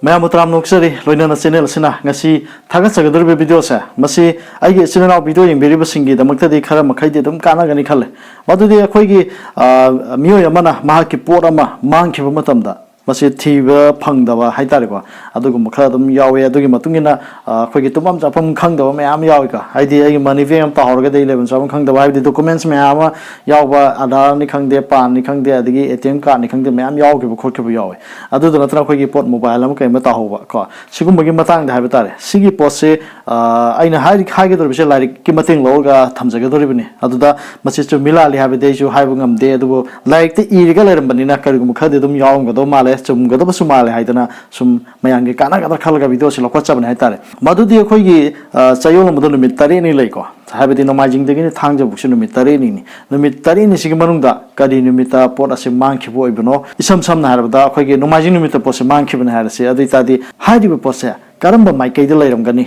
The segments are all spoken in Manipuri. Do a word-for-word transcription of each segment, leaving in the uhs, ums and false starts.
ꯃꯌꯥꯝꯕꯨ ꯇꯔꯥꯝꯅ ꯑꯣꯛꯆꯔꯤ꯫ ꯂꯣꯏꯅꯅ ꯆꯦꯅꯦꯜ ꯑꯁꯤꯅ ꯉꯁꯤ ꯊꯥꯒꯠꯆꯒꯗꯧꯔꯤꯕ ꯚꯤꯗꯤꯑꯣꯁꯦ, ꯃꯁꯤ ꯑꯩꯒꯤ ꯏꯆꯤꯟ ꯏꯅꯥꯎ ꯚꯤꯗꯤꯑꯣ ꯌꯦꯡꯕꯤꯔꯤꯕꯁꯤꯡꯒꯤꯗꯃꯛꯇꯗꯤ ꯈꯔ ꯃꯈꯩꯗꯤ ꯑꯗꯨꯝ ꯀꯥꯟꯅꯒꯅꯤ ꯈꯜꯂꯦ꯫ ꯃꯗꯨꯗꯤ ꯑꯩꯈꯣꯏꯒꯤ, ꯑ, ꯃꯤꯑꯣꯏ ꯑꯃꯅ ꯃꯍꯥꯛꯀꯤ ꯄꯣꯠ ꯑꯃ ꯃꯥꯡꯈꯤꯕ ꯃꯇꯝꯗ ꯃꯁꯤ ꯊꯤꯕ ꯐꯪꯗꯕ ꯍꯥꯏꯇꯥꯔꯦꯀꯣ, ꯑꯗꯨꯒꯨꯝꯕ ꯈꯔ ꯑꯗꯨꯝ ꯌꯥꯎꯋꯦ꯫ ꯑꯗꯨꯒꯤ ꯃꯇꯨꯡ ꯏꯟꯅ, ꯑ, ꯑꯩꯈꯣꯏꯒꯤ ꯇꯨꯝꯐꯝ ꯆꯥꯐꯝ ꯈꯪꯗꯕ ꯃꯌꯥꯝ ꯌꯥꯎꯋꯤꯀꯣ꯫ ꯍꯥꯏꯗꯤ ꯑꯩꯒꯤ ꯃꯅꯤ ꯕꯦꯛ ꯑꯃ ꯇꯥꯍꯧꯔꯒꯗꯤ ꯑꯩ ꯂꯩꯐꯝ ꯆꯥꯐꯝ ꯈꯪꯗꯕ, ꯍꯥꯏꯕꯗꯤ ꯗꯣꯀꯨꯃꯦꯟꯁ ꯃꯌꯥꯝ ꯑꯃ ꯌꯥꯎꯕ, ꯑꯥꯙꯥꯔꯅꯤ ꯈꯪꯗꯦ, ꯄꯥꯟꯅꯤ ꯈꯪꯗꯦ, ꯑꯗꯒꯤ ꯑꯦ ꯇꯤ ꯑꯦꯝ ꯀꯥꯔꯗꯅꯤ ꯈꯪꯗꯦ, ꯃꯌꯥꯝ ꯌꯥꯎꯈꯤꯕ ꯈꯣꯠꯈꯤꯕ ꯌꯥꯎꯋꯦ꯫ ꯑꯗꯨꯗ ꯅꯠꯇꯅ ꯑꯩꯈꯣꯏꯒꯤ ꯄꯣꯠ ꯃꯣꯕꯥꯏꯜ ꯑꯃ ꯀꯩ ꯑꯃ ꯇꯥꯍꯧꯕ ꯀꯣ, ꯁꯤꯒꯨꯝꯕꯒꯤ ꯃꯇꯥꯡꯗ ꯍꯥꯏꯕ ꯇꯥꯔꯦ꯫ ꯁꯤꯒꯤ ꯄꯣꯠꯁꯦ, ꯑ, ꯑꯩꯅ ꯍꯥꯏꯔꯤ-, ꯍꯥꯏꯒꯗꯧꯔꯤꯕꯁꯦ ꯂꯥꯏꯔꯤꯛꯀꯤ ꯃꯇꯦꯡ ꯂꯧꯔꯒ ꯊꯝꯖꯒꯗꯧꯔꯤꯕꯅꯤ꯫ ꯑꯗꯨꯗ ꯃꯁꯤ ꯆꯨꯝꯃꯤ ꯂꯥꯜꯂꯤ ꯍꯥꯏꯕꯗꯤ ꯑꯩꯁꯨ ꯍꯥꯏꯕ ꯉꯝꯗꯦ, ꯑꯗꯨꯕꯨ ꯂꯥꯏꯔꯤꯛꯇ ꯏꯔꯒ ꯂꯩꯔꯝꯕꯅꯤꯅ ꯀꯔꯤꯒꯨꯝꯕ ꯈꯔꯗꯤ ꯑꯗꯨꯝ ꯌꯥꯎꯔꯝꯒꯗꯧ ꯃꯥꯜꯂꯦ, ꯆꯨꯝꯒꯗꯕꯁꯨ ꯃꯥꯜꯂꯦ ꯍꯥꯏꯗꯅ ꯁꯨꯝ ꯃꯌꯥꯝꯒꯤ ꯀꯥꯟꯅꯒꯗ꯭ꯔꯥ ꯈꯜꯂꯒ ꯚꯤꯗꯤꯑꯣꯁꯤ ꯂꯧꯈꯠꯆꯕꯅꯦ ꯍꯥꯏꯇꯥꯔꯦ꯫ ꯃꯗꯨꯗꯤ ꯑꯩꯈꯣꯏꯒꯤ, ꯑ, ꯆꯌꯣꯜ ꯑꯃꯗ ꯅꯨꯃꯤꯠ ꯇꯔꯦꯠꯅꯤ ꯂꯩꯀꯣ, ꯍꯥꯏꯕꯗꯤ ꯅꯣꯡꯃꯥꯏꯖꯤꯡꯗꯒꯤꯅ ꯊꯥꯡꯖꯕꯨꯛꯁꯤ ꯅꯨꯃꯤꯠ ꯇꯔꯦꯠꯅꯤꯅꯤ꯫ ꯅꯨꯃꯤꯠ ꯇꯔꯦꯠꯅꯤꯁꯤꯒꯤ ꯃꯅꯨꯡꯗ ꯀꯔꯤ ꯅꯨꯃꯤꯠꯇ ꯄꯣꯠ ꯑꯁꯤ ꯃꯥꯡꯈꯤꯕ ꯑꯣꯏꯕꯅꯣ? ꯏꯁꯝ ꯁꯝꯅ ꯍꯥꯏꯔꯕꯗ ꯑꯩꯈꯣꯏꯒꯤ ꯅꯣꯡꯃꯥꯏꯖꯤꯡ ꯅꯨꯃꯤꯠꯇ ꯄꯣꯠꯁꯦ ꯃꯥꯡꯈꯤꯕꯅꯦ ꯍꯥꯏꯔꯁꯤ, ꯑꯗꯨ ꯑꯣꯏ ꯇꯥꯔꯗꯤ ꯍꯥꯏꯔꯤꯕ ꯄꯣꯠꯁꯦ ꯀꯔꯝꯕ ꯃꯥꯏꯀꯩꯗ ꯂꯩꯔꯝꯒꯅꯤ?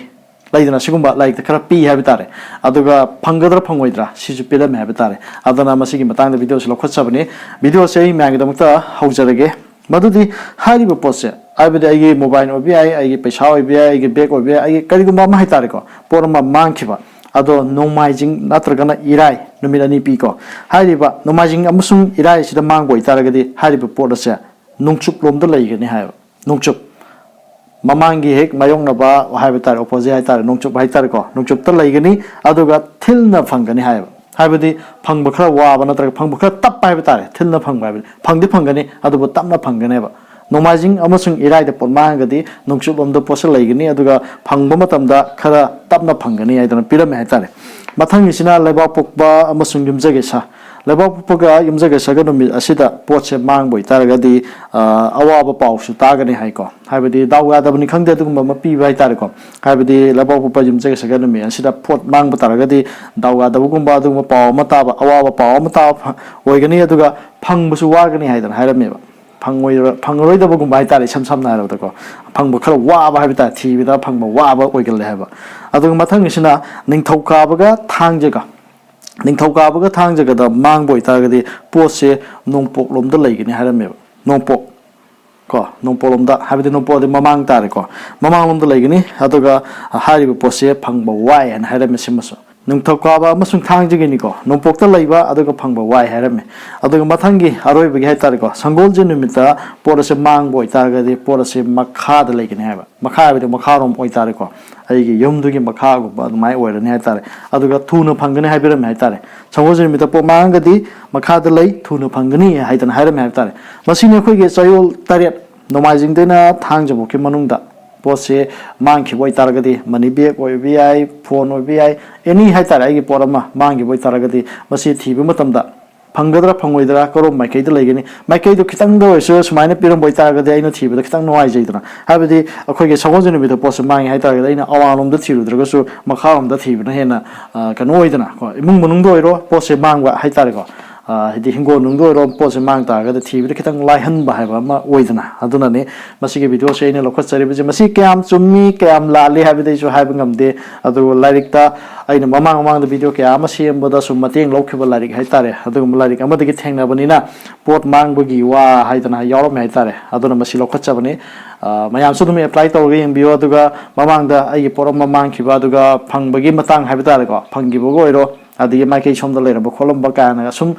ꯂꯩꯗꯅ, ꯁꯤꯒꯨꯝꯕ ꯂꯥꯏꯔꯤꯛꯇ ꯈꯔ ꯄꯤ ꯍꯥꯏꯕ ꯇꯥꯔꯦ꯫ ꯑꯗꯨꯒ ꯐꯪꯒꯗ꯭ꯔꯥ ꯐꯪꯉꯣꯏꯗ꯭ꯔꯥ ꯁꯤꯁꯨ ꯄꯤꯔꯝꯃꯦ ꯍꯥꯏꯕ ꯇꯥꯔꯦ꯫ ꯑꯗꯨꯅ ꯃꯁꯤꯒꯤ ꯃꯇꯥꯡꯗ ꯚꯤꯗꯤꯑꯣꯁꯤ ꯂꯧꯈꯠꯆꯕꯅꯤ꯫ ꯚꯤꯗꯤꯑꯣꯁꯦ ꯑꯩ ꯃꯌꯥꯝꯒꯤꯗꯃꯛꯇ ꯍꯧꯖꯔꯒꯦ꯫ ꯃꯗꯨꯗꯤ ꯍꯥꯏꯔꯤꯕ ꯄꯣꯠꯁꯦ, ꯍꯥꯏꯕꯗꯤ ꯑꯩꯒꯤ ꯃꯣꯕꯥꯏꯜ ꯑꯣꯏꯕ ꯌꯥꯏ, ꯑꯩꯒꯤ ꯄꯩꯁꯥ ꯑꯣꯏꯕ ꯌꯥꯏ, ꯑꯩꯒꯤ ꯕꯦꯛ ꯑꯣꯏꯕ ꯌꯥꯏ, ꯑꯩꯒꯤ ꯀꯔꯤꯒꯨꯝꯕ ꯑꯃ ꯍꯥꯏꯇꯥꯔꯦꯀꯣ, ꯄꯣꯠ ꯑꯃ ꯃꯥꯡꯈꯤꯕ꯫ ꯑꯗꯣ ꯅꯣꯡꯃꯥꯏꯖꯤꯡ ꯅꯠꯇ꯭ꯔꯒꯅ ꯏꯔꯥꯏ ꯅꯨꯃꯤꯠ ꯑꯅꯤ ꯄꯤꯀꯣ꯫ ꯍꯥꯏꯔꯤꯕ ꯅꯣꯡꯃꯥꯏꯖꯤꯡ ꯑꯃꯁꯨꯡ ꯏꯔꯥꯏ ꯑꯁꯤꯗ ꯃꯥꯡꯕ ꯑꯣꯏꯇꯥꯔꯒꯗꯤ ꯍꯥꯏꯔꯤꯕ ꯄꯣꯠ ꯑꯁꯦ ꯅꯣꯡꯆꯨꯞ ꯂꯣꯝꯗ ꯂꯩꯒꯅꯤ ꯍꯥꯏꯕ꯫ ꯅꯣꯡꯆꯨꯞ, ꯃꯃꯥꯡꯒꯤ ꯍꯦꯛ ꯃꯥꯌꯣꯛꯅꯕ ꯍꯥꯏꯕ ꯇꯥꯔꯦ, ꯑꯣꯄꯣꯖꯤꯠ ꯍꯥꯏ ꯇꯥꯔꯦ, ꯅꯣꯡꯆꯨꯞ ꯍꯥꯏ ꯇꯥꯔꯦꯀꯣ, ꯅꯣꯡꯆꯨꯞꯇ ꯂꯩꯒꯅꯤ꯫ ꯑꯗꯨꯒ ꯊꯤꯜꯅ ꯐꯪꯒꯅꯤ ꯍꯥꯏꯕ, ꯍꯥꯏꯕꯗꯤ ꯐꯪꯕ ꯈꯔ ꯋꯥꯕ ꯅꯠꯇ꯭ꯔꯒ ꯐꯪꯕ ꯈꯔ ꯇꯞꯄ ꯍꯥꯏꯕ ꯇꯥꯔꯦ꯫ ꯊꯤꯜꯅ ꯐꯪꯕ ꯍꯥꯏꯕꯗꯤ ꯐꯪꯗꯤ ꯐꯪꯒꯅꯤ, ꯑꯗꯨꯕꯨ ꯇꯞꯅ ꯐꯪꯒꯅꯦꯕ꯫ ꯅꯣꯡꯃꯥꯏꯖꯤꯡ ꯑꯃꯁꯨꯡ ꯏꯔꯥꯏꯗ ꯄꯣꯠ ꯃꯥꯡꯉꯒꯗꯤ ꯅꯣꯡꯆꯨꯞ ꯂꯣꯝꯗ ꯄꯣꯠꯁꯦ ꯂꯩꯒꯅꯤ, ꯑꯗꯨꯒ ꯐꯪꯕ ꯃꯇꯝꯗ ꯈꯔ ꯇꯞꯅ ꯐꯪꯒꯅꯤ ꯍꯥꯏꯗꯅ ꯄꯤꯔꯝꯃꯦ ꯍꯥꯏꯇꯥꯔꯦ꯫ ꯃꯊꯪꯒꯤꯁꯤꯅ ꯂꯩꯕꯥꯛꯄꯣꯛꯄ ꯑꯃꯁꯨꯡ ꯌꯨꯝꯖꯀꯩꯁ꯫ ꯂꯩꯕꯥꯛꯄꯣꯛꯄꯒ ꯌꯨꯝꯖꯀꯩꯁꯒ ꯅꯨꯃꯤꯠ ꯑꯁꯤꯗ ꯄꯣꯠꯁꯦ ꯃꯥꯡꯕ ꯑꯣꯏꯇꯥꯔꯒꯗꯤ, ꯑ, ꯑꯋꯥꯕ ꯄꯥꯎꯁꯨ ꯇꯥꯒꯅꯤ ꯍꯥꯏꯀꯣ꯫ ꯍꯥꯏꯕꯗꯤ ꯗꯥꯎ ꯌꯥꯗꯕꯅꯤ ꯈꯪꯗꯦ, ꯑꯗꯨꯒꯨꯝꯕ ꯑꯃ ꯄꯤꯕ ꯍꯥꯏꯇꯥꯔꯦꯀꯣ꯫ ꯍꯥꯏꯕꯗꯤ ꯂꯩꯕꯥꯛꯄꯣꯛꯄ ꯌꯨꯝꯖꯀꯩꯁꯒ ꯅꯨꯃꯤꯠ ꯑꯁꯤꯗ ꯄꯣꯠ ꯃꯥꯡꯕ ꯇꯥꯔꯒꯗꯤ ꯗꯥꯎ ꯌꯥꯗꯕꯒꯨꯝꯕ, ꯑꯗꯨꯒꯨꯝꯕ ꯄꯥꯎ ꯑꯃ ꯇꯥꯕ, ꯑꯋꯥꯕ ꯄꯥꯎ ꯑꯃ ꯇꯥꯕ ꯐ-, ꯑꯣꯏꯒꯅꯤ꯫ ꯑꯗꯨꯒ ꯐꯪꯕꯁꯨ ꯋꯥꯒꯅꯤ ꯍꯥꯏꯗꯅ ꯍꯥꯏꯔꯝꯃꯦꯕ꯫ ꯐꯪꯉꯣꯏꯔ-, ꯐꯪꯉꯔꯣꯏꯗꯕꯒꯨꯝꯕ ꯍꯥꯏꯇꯥꯔꯦ, ꯏꯁꯝ ꯁꯝꯅ ꯍꯥꯏꯔꯕꯗꯀꯣ꯫ ꯐꯪꯕ ꯈꯔ ꯋꯥꯕ ꯍꯥꯏꯕ ꯇꯥꯔꯦ, ꯊꯤꯕꯗ ꯐꯪꯕ ꯋꯥꯕ ꯑꯣꯏꯒꯜꯂꯦ ꯍꯥꯏꯕ꯫ ꯑꯗꯨꯒ ꯃꯊꯪꯒꯤꯁꯤꯅ ꯅꯤꯡꯊꯧꯀꯥꯕꯒ ꯊꯥꯡꯖꯒ꯫ ꯅꯤꯡꯊꯧꯀꯥꯕꯒ ꯊꯥꯡꯖꯒꯗ ꯃꯥꯡꯕ ꯑꯣꯏꯇꯥꯔꯒꯗꯤ ꯄꯣꯠꯁꯦ ꯅꯣꯡꯄꯣꯛꯂꯣꯝꯗ ꯂꯩꯒꯅꯤ ꯍꯥꯏꯔꯝꯃꯦꯕ꯫ ꯅꯣꯡꯄꯣꯛ꯫ ꯀꯣ, ꯅꯣꯡꯄꯣꯛꯂꯣꯝꯗ, ꯍꯥꯏꯕꯗꯤ ꯅꯣꯡꯄꯣꯛꯂꯗꯤ ꯃꯃꯥꯡ ꯇꯥꯔꯦꯀꯣ, ꯃꯃꯥꯡꯂꯣꯝꯗ ꯂꯩꯒꯅꯤ꯫ ꯑꯗꯨꯒ ꯍꯥꯏꯔꯤꯕ ꯄꯣꯠꯁꯦ ꯐꯪꯕ ꯋꯥꯏ ꯍꯥꯏꯅ ꯍꯥꯏꯔꯝꯃꯤ꯫ ꯁꯤꯃꯁꯨ ꯅꯤꯡꯊꯧꯀꯥꯕ ꯑꯃꯁꯨꯡ ꯊꯥꯡꯖꯒꯤꯅꯤꯀꯣ, ꯅꯣꯡꯄꯣꯛꯇ ꯂꯩꯕ ꯑꯗꯨꯒ ꯐꯪꯕ ꯋꯥꯏ ꯍꯥꯏꯔꯝꯃꯤ꯫ ꯑꯗꯨꯒ ꯃꯊꯪꯒꯤ ꯑꯔꯣꯏꯕꯒꯤ ꯍꯥꯏꯇꯥꯔꯦꯀꯣ, ꯁꯪꯒꯣꯜꯁꯦ ꯅꯨꯃꯤꯠꯇ ꯄꯣꯠ ꯑꯁꯦ ꯃꯥꯡꯕ ꯑꯣꯏꯇꯥꯔꯒꯗꯤ ꯄꯣꯠ ꯑꯁꯦ ꯃꯈꯥꯗ ꯂꯩꯒꯅꯤ ꯍꯥꯏꯕ꯫ ꯃꯈꯥ ꯍꯥꯏꯕꯗꯤ ꯃꯈꯥꯔꯣꯝ ꯑꯣꯏꯇꯥꯔꯦꯀꯣ, ꯑꯩꯒꯤ ꯌꯨꯝꯗꯨꯒꯤ ꯃꯈꯥꯒꯨꯝꯕ ꯑꯗꯨꯃꯥꯏꯅ ꯑꯣꯏꯔꯅꯤ ꯍꯥꯏꯇꯥꯔꯦ꯫ ꯑꯗꯨꯒ ꯊꯨꯅ ꯐꯪꯒꯅꯤ ꯍꯥꯏꯕꯤꯔꯝꯃꯤ ꯍꯥꯏꯇꯥꯔꯦ꯫ ꯁꯪꯒꯣꯜꯁꯦ ꯅꯨꯃꯤꯠꯇ ꯄꯣꯠ ꯃꯥꯡꯉꯒꯗꯤ ꯃꯈꯥꯗ ꯂꯩ, ꯊꯨꯅ ꯐꯪꯒꯅꯤ ꯍꯥꯏꯗꯅ ꯍꯥꯏꯔꯝꯃꯤ ꯍꯥꯏꯕ ꯇꯥꯔꯦ꯫ ꯃꯁꯤꯅꯤ ꯑꯩꯈꯣꯏꯒꯤ ꯆꯌꯣꯜ ꯇꯔꯦꯠ, ꯅꯣꯡꯃꯥꯏꯖꯤꯡꯗꯩꯅ ꯊꯥꯡꯖꯕꯨꯛꯀꯤ ꯃꯅꯨꯡꯗ ꯄꯣꯠꯁꯦ ꯃꯥꯡꯈꯤꯕ ꯑꯣꯏꯇꯥꯔꯒꯗꯤ, ꯃꯅꯤ ꯕꯦꯒ ꯑꯣꯏꯕ ꯌꯥꯏ, ꯐꯣꯟ ꯑꯣꯏꯕ ꯌꯥꯏ, ꯑꯦꯅꯤ ꯍꯥꯏꯇꯥꯔꯦ, ꯑꯩꯒꯤ ꯄꯣꯠ ꯑꯃ ꯃꯥꯡꯈꯤꯕ ꯑꯣꯏꯇꯥꯔꯒꯗꯤ, ꯃꯁꯤ ꯊꯤꯕ ꯃꯇꯝꯗ ꯐꯪꯒꯗ꯭ꯔꯥ ꯐꯪꯉꯣꯏꯗ꯭ꯔꯥ, ꯀꯔꯣꯝ ꯃꯥꯏꯀꯩꯗ ꯂꯩꯒꯅꯤ, ꯃꯥꯏꯀꯩꯗꯣ ꯈꯤꯇꯪꯗ ꯑꯣꯏꯔꯁꯨ ꯁꯨꯃꯥꯏꯅ ꯄꯤꯔꯝꯕ ꯑꯣꯏꯇꯥꯔꯒꯗꯤ ꯑꯩꯅ ꯊꯤꯕꯗ ꯈꯤꯇꯪ ꯅꯨꯡꯉꯥꯏꯖꯩꯗꯅ꯫ ꯍꯥꯏꯕꯗꯤ ꯑꯩꯈꯣꯏꯒꯤ ꯁꯒꯣꯜꯁꯦ ꯅꯨꯃꯤꯠꯇ ꯄꯣꯠꯁꯦ ꯃꯥꯡꯉꯦ ꯍꯥꯏꯇꯥꯔꯒꯗꯤ ꯑꯩꯅ ꯑꯋꯥꯡꯂꯣꯝꯗ ꯊꯤꯔꯨꯗ꯭ꯔꯒꯁꯨ ꯃꯈꯥꯔꯣꯝꯗ ꯊꯤꯕꯅ ꯍꯦꯟꯅ, ꯑ, ꯀꯩꯅꯣ ꯑꯣꯏꯗꯅ, ꯀꯣ, ꯏꯃꯨꯡ ꯃꯅꯨꯡꯗ ꯑꯣꯏꯔꯣ ꯄꯣꯠꯁꯦ ꯃꯥꯡꯕ ꯍꯥꯏꯇꯥꯔꯦꯀꯣ, ꯑ, ꯍꯥꯏꯗꯤ ꯍꯤꯡꯒꯣꯜ ꯅꯨꯡꯗ ꯑꯣꯏꯔꯣ ꯄꯣꯠꯁꯦ ꯃꯥꯡ ꯇꯥꯔꯒꯗꯤ ꯊꯤꯕꯗ ꯈꯤꯇꯪ ꯂꯥꯏꯍꯟꯕ ꯍꯥꯏꯕ ꯑꯃ ꯑꯣꯏꯗꯅ꯫ ꯑꯗꯨꯅꯅꯤ ꯃꯁꯤꯒꯤ ꯚꯤꯗꯤꯑꯣꯁꯦ ꯑꯩꯅ ꯂꯧꯈꯠꯆꯔꯤꯕꯁꯦ꯫ ꯃꯁꯤ ꯀꯌꯥꯝ ꯆꯨꯝꯃꯤ ꯀꯌꯥꯝ ꯂꯥꯜꯂꯤ ꯍꯥꯏꯕꯗꯤ ꯑꯩꯁꯨ ꯍꯥꯏꯕ ꯉꯝꯗꯦ, ꯑꯗꯨꯕꯨ ꯂꯥꯏꯔꯤꯛꯇ ꯑꯩꯅ ꯃꯃꯥꯡ ꯃꯃꯥꯡꯗ ꯚꯤꯗꯤꯑꯣ ꯀꯌꯥ ꯑꯃ ꯁꯦꯝꯕꯗ ꯁꯨꯝ ꯃꯇꯦꯡ ꯂꯧꯈꯤꯕ ꯂꯥꯏꯔꯤꯛ ꯍꯥꯏꯇꯥꯔꯦ, ꯑꯗꯨꯒꯨꯝꯕ ꯂꯥꯏꯔꯤꯛ ꯑꯃꯗꯒꯤ ꯊꯦꯡꯅꯕꯅꯤꯅ, ꯄꯣꯠ ꯃꯥꯡꯕꯒꯤ ꯋꯥ ꯍꯥꯏꯗꯅ ꯌꯥꯎꯔꯝꯃꯦ ꯍꯥꯏꯇꯥꯔꯦ꯫ ꯑꯗꯨꯅ ꯃꯁꯤ ꯂꯧꯈꯠꯆꯕꯅꯤ꯫ ꯑ, ꯃꯌꯥꯝꯁꯨ ꯑꯗꯨꯝ ꯑꯦꯄ꯭ꯂꯥꯏ ꯇꯧꯔꯒ ꯌꯦꯡꯕꯤꯌꯨ꯫ ꯑꯗꯨꯒ ꯃꯃꯥꯡꯗ ꯑꯩꯒꯤ ꯄꯣꯠ ꯑꯃ ꯃꯥꯡꯈꯤꯕ, ꯑꯗꯨꯒ ꯐꯪꯕꯒꯤ ꯃꯇꯥꯡ ꯍꯥꯏꯕ ꯇꯥꯔꯦꯀꯣ, ꯐꯪꯈꯤꯕꯒ ꯑꯣꯏꯔꯣ, ꯑꯗꯒꯤ ꯃꯥꯏꯀꯩ ꯁꯣꯝꯗ ꯂꯩꯔꯝꯕ ꯈꯣꯠꯂꯝꯕ ꯀꯥꯏꯅꯒ ꯁꯨꯝ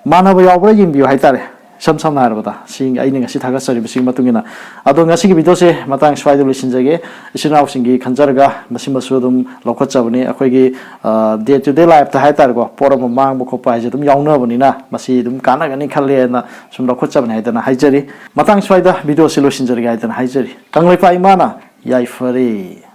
ꯃꯥꯟꯅꯕ ꯌꯥꯎꯕ꯭ꯔꯥ ꯌꯦꯡꯕꯤꯌꯨ ꯍꯥꯏꯇꯥꯔꯦ꯫ ꯏꯁꯝ ꯁꯝꯅ ꯍꯥꯏꯔꯕꯗ, ꯁꯤ ꯑꯩꯅ ꯉꯁꯤ ꯊꯥꯒꯠꯆꯔꯤꯕꯁꯤꯒꯤ ꯃꯇꯨꯡ ꯏꯟꯅ꯫ ꯑꯗꯣ ꯉꯁꯤꯒꯤ ꯚꯤꯗꯤꯑꯣꯁꯦ ꯃꯇꯥꯡ ꯁ꯭ꯋꯥꯏꯗ ꯂꯣꯏꯁꯤꯟꯖꯒꯦ꯫ ꯏꯆꯤꯟ ꯏꯅꯥꯎꯁꯤꯡꯒꯤ ꯈꯟꯖꯔꯒ ꯃꯁꯤꯃꯁꯨ ꯑꯗꯨꯝ ꯂꯧꯈꯠꯆꯕꯅꯤ꯫ ꯑꯩꯈꯣꯏꯒꯤ, ꯑ, day to day life ꯇ ꯍꯥꯏꯇꯥꯔꯦꯀꯣ, ꯄꯣꯠ ꯑꯃ ꯃꯥꯡꯕ ꯈꯣꯠꯄ ꯍꯥꯏꯁꯦ ꯑꯗꯨꯝ ꯌꯥꯎꯅꯕꯅꯤꯅ ꯃꯁꯤ ꯑꯗꯨꯝ ꯀꯥꯟꯅꯒꯅꯤ ꯈꯜꯂꯦꯅ ꯁꯨꯝ ꯂꯧꯈꯠꯆꯕꯅꯤ ꯍꯥꯏꯗꯅ ꯍꯥꯏꯖꯔꯤ꯫ ꯃꯇꯥꯡ ꯁ꯭ꯋꯥꯏꯗ ꯚꯤꯗꯤꯑꯣꯁꯦ ꯂꯣꯏꯁꯤꯟꯖꯔꯒꯦ ꯍꯥꯏꯗꯅ ꯍꯥꯏꯖꯔꯤ꯫ ꯀꯪꯂꯩꯄꯥꯛ ꯏꯃꯥꯅ ꯌꯥꯏꯐꯔꯦ꯫